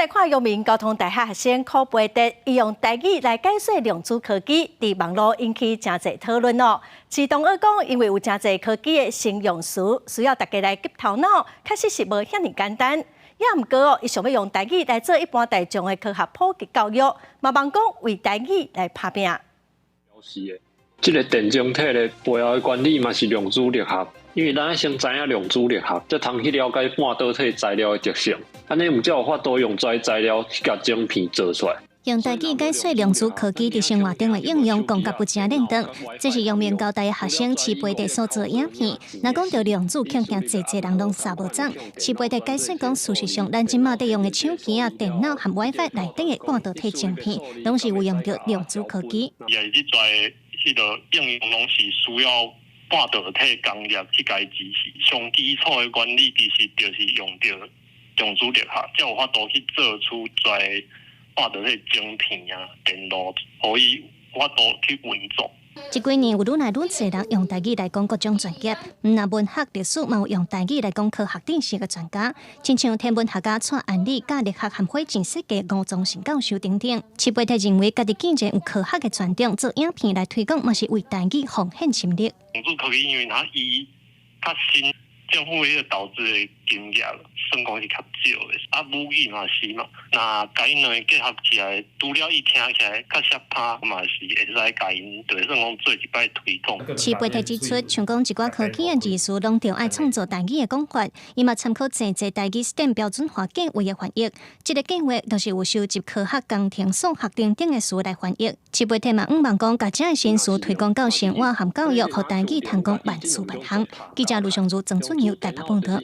來看陽明交通大學學生柯培哲，伊用台語來解說量子科技，佇網路引起誠濟討論哦。飼同學講，因為有誠濟科技的形容詞，需要大家來急頭腦，確實是無遐爾簡單。也毋過哦，伊想欲用台語來做一般大眾的科學普及教育，嘛望講為台語來拍拚。是的，這个電晶體的背後的原理嘛是量子力學，因為咱愛先知影量子力學，才通去了解半導體材料的特性，按呢毋才有法度用這材料去共晶片做出來。用台語解說量子科技佇生活中的應用，講甲不誠輪轉。這是陽明交大的學生徐培哲所做的影片。若講著量子，恐驚濟濟人攏捎無掌。徐培哲解說講，事實上，咱這馬佇用的手機啊、電腦和 WiFi 內底的半導體晶片，攏是有用著量子科技。也是在彼个應用，攏是需要半導體工業去共支持。上基礎的原理其實就是用著量子力學，才有法度去做出在半導體晶片啊、電路，予伊有法度去運作。這幾年有愈來愈濟人用台語來講各種專業，毋但文學、歷史，嘛有用台語來講科學知識的專家，親像天文學家蔡安里、佮力學和火箭設計吳宗信教授等等。徐培哲認為，家己既然有科學的專長，做影片來推廣，嘛是為台語奉獻心力。量子科技因為它伊較新，政府彼个投資的金額算講是較少的，啊，母語嘛是嘛，若共𪜶兩个結合起來，除了伊聽起來較適拍，嘛是會使共𪜶，就算講做一擺推廣。徐培哲指出，像講一寡科技的技術，攏著愛創造台語的講法，伊嘛參考濟濟台語 STEM 標準化計畫的翻譯，這个計畫就是有收集科學、工程、數學等等的詞來翻譯。徐培哲嘛，向望講，共這个新詞推廣到生活和教育，予台語通講萬事萬項。記者盧尚如、曾春友台北報導。